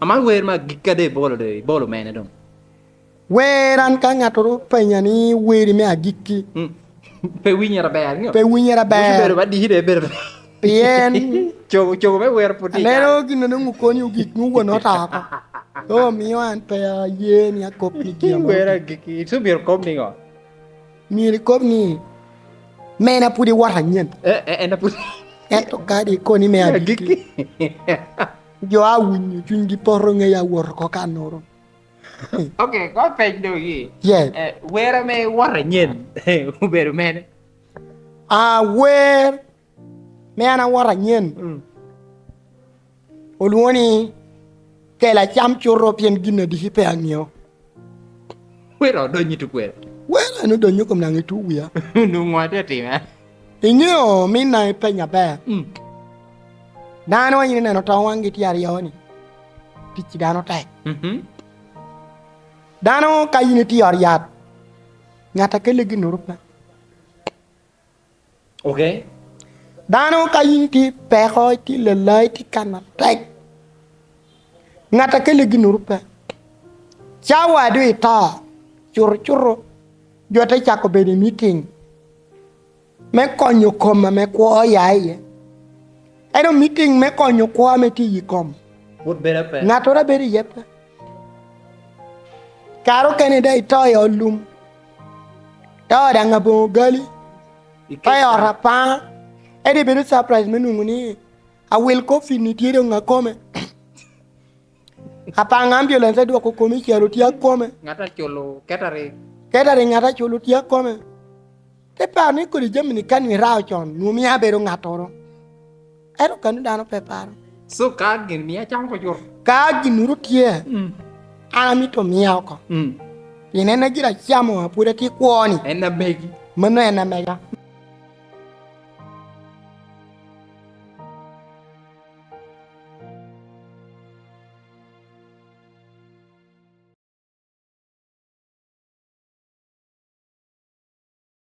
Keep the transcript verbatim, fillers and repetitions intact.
Ama wer me agikki a doŋ ibolo, doŋ ibolo mene doŋ? Wer, an ka ŋattoro openya ni weri me agikki, Mm. Pe winyere aber, ŋo? Pe winyere aber. Wuci bedo ba diki doŋ ebedo. Pien cogo, cogo me wer pwod tye i aneno kare. Gin a doŋ okonyo gik nwoŋo won ota oko. Doŋ omio an pe aye ni akop ni gin amo. Wer agikki, ito myero ikob niŋo? Myero ikob ni, "Mena pwod iwot anyen." Eh, eh, en a pwod. Ento ka di ikoni me agikki, agikki. Jo a winyo cunygi poto ŋeyo awot oko kannoro. Ok, ko peny dogi. Yes. Eh, wer ame iwot anyen, obedo mene? A, wer me an awot anyen. Mm. Olwoŋo ni kela cam cuto pien gin adiki pe aŋeo. Wer odonyo i tukwel. Wer en odonyo kom naŋ itu wia. Nwoŋo atye atime. Iŋeo min naŋ ipenya aber. Mm. Dano ayin ineno to waŋgi tye aryo ni, tic dano tek. Mhm. Dano ka yin itye i ot yat, ŋat a kelle ginnoro pe. Ok. Dano ka yin tye i peko, itye i lala, itye i kan atek, ŋat a kelle ginnoro pe. Cawa a doŋ ito, cuto cuto, jo te cako bedo i miting me konyo kom ame kwo oya iye. Ento miting me konyo kwo ame tye i kom, Pwod bedo ape. Ŋattoro a bedo iye pe. Kare okene daŋ ito i ot lum, ito daŋ aboŋo gali, ito i ot apaŋa. Ento ibedo surprise me nwoŋo ni awil coffin-ni tye doŋ akome. Apaŋa ambulance adwoko komi i calo tye akome. Ŋat aculo catering. Catering ŋat aculo tye akome. Te paro ni kodi jami-ni ka nwoŋo irao con, nwoŋo mio abedo ŋattoro. Ento kano dano pe paro. So, ka gin mio acamo oko cut? Ka ginnoro tye, Mm. an amito mia oko. Mm. Pien en a gin acamo a pwod atye kwo-ni. En amegi. Mano en amega.